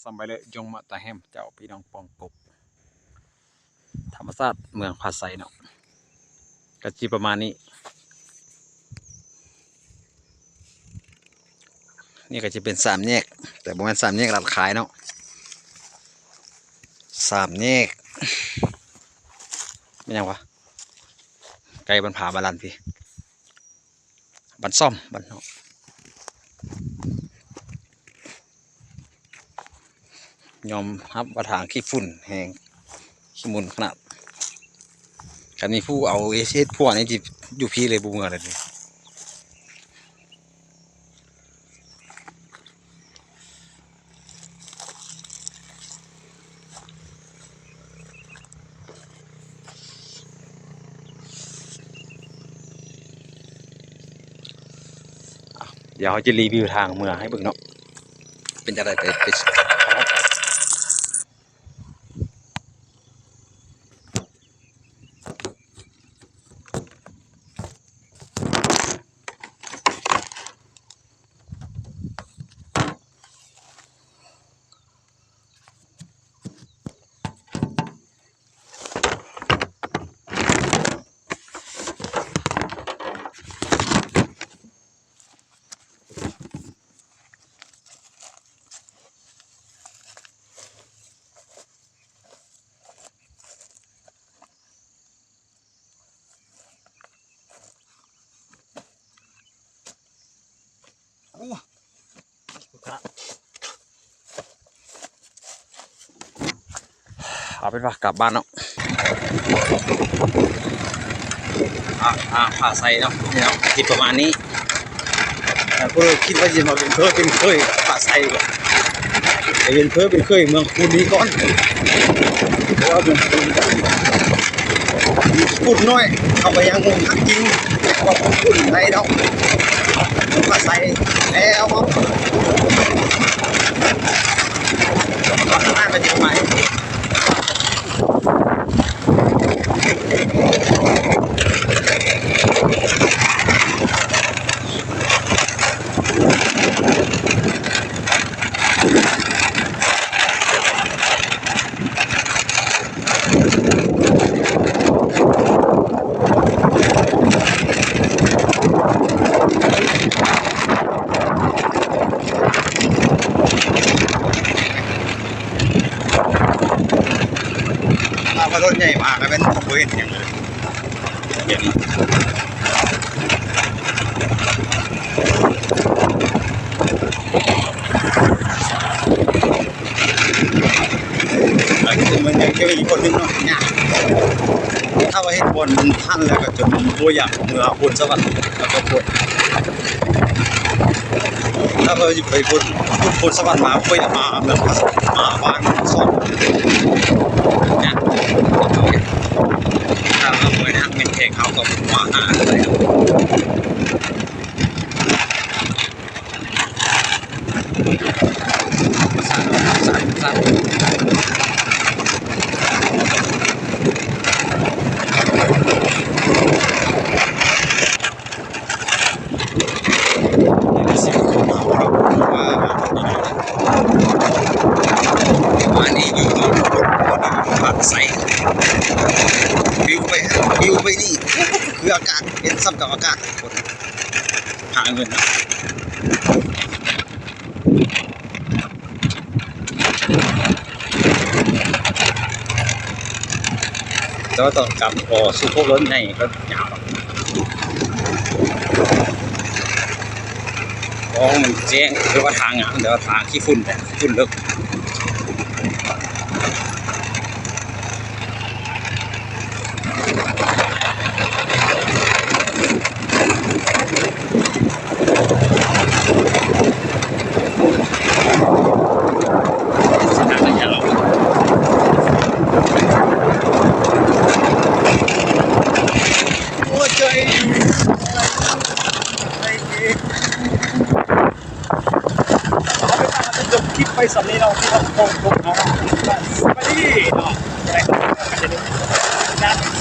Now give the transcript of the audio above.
ສຳໄປເລີຍ ຢົງມະຕາແຮມ ເຈົ້າພີ່ນ້ອງປອງກົບ ທຳມະຊາດເມືອງຜາໄຊເນາະ ກະຊິປະມານນີ້. ນີ້ກະຈະເປັນສາມແຍກ ແຕ່ບໍ່ແມ່ນສາມແຍກລາດຄາຍເນາະ ສາມແຍກ ແມ່ນຫຍັງວະ ໃກ້ບ້ານຜາບາລັນພີ້. ບ້ານຊອມ ບ້ານເນາະ ຍອມຮັບວ່າທາງຂີ້ຝຸ່ນແຮງ ຂີ້ໝຸ່ນຂະໜາດ ຄັນມີຜູ້ເອົາເຮັດ ເຮັດພົວນີ້ຊິຢູ່ພີ້ເລີຍ ບໍ່ເມືອເລີຍ. ດຽວເຮົາຈະຣີວິວທາງເມືອໃຫ້ເບິ່ງເນາະ ເປັນຈັ່ງໃດ ໄປ ໄປ. ເອົາເປັນວ່າກັບບ້ານເນາະ ອ່າ ອ່າ ຜາໄຊເນາະ ນີ້ເນາະ ທີ່ປະມານນີ້. ເອີ ຜູ້ໃດຄິດວ່າຊິມາເປັນເພີ້ເປັນເຄີຍຜາໄຊ ໄປເປັນເພີ້ເປັນເຄີຍເມືອງຄູນນີ້ກ່ອນ ເພາະວ່າເມືອງຄູນ ຝຸ່ນໜ້ອຍ ເຂົ້າໄປຍັງຄົງຄັກຈິງ ແຕ່ວ່າຝຸ່ນໄດ້ດອກ ເມືອງຜາໄຊແລ້ວ ເພາະວ່າຂ້າງໜ້າມັນຈະໄປ. ຖ້າວ່າລົດໃຫຍ່ມາກະແມ່ນບໍ່ເຫັນຫຍັງເລີຍ ເຫັນ ມັນຍັງຈະມີຄົນໜຶ່ງເນາະ ຍາກ ຖ້າວ່າເຫັນບ່ອນຫັ້ນແລ້ວກະຈົນບໍ່ຢາກເມືອໂພນສະຫວັນ ແລ້ວກະພວກ ຖ້າເຮົາຊິໄປພຸ້ນ ພຸ້ນສະຫວັນມາ ຂ້ອຍມາເມືອງ ມາບ້ານສອງ ນະ ຖ້າເຮົາບໍ່ໄດ້ຮັກແມ່ນແຂກ ເຮົາກໍມາຫາເລີຍ. ອັນນີ້ຢູ່ເມືອງຜາໄຊ ປິວໄປ ປິວໄປນີ້ ຄືອາກາດ ເປັນສ່ຳກັບອາກາດ ຫາເງິນນະ. ແຕ່ວ່າຕອນກັບກໍສູ້ພວກລົດໃຫຍ່ກໍຍາວ ເພາະມັນແຈ້ງ ຄືວ່າທາງງາມ ແຕ່ວ່າທາງຂີ້ຝຸ່ນແທ້ ຝຸ່ນເລິກ. ຈົບຄລິບໄປສ່ຳນີ້ເນາະ ທີ່ເຮົາ ສະບາຍດີເນາະ.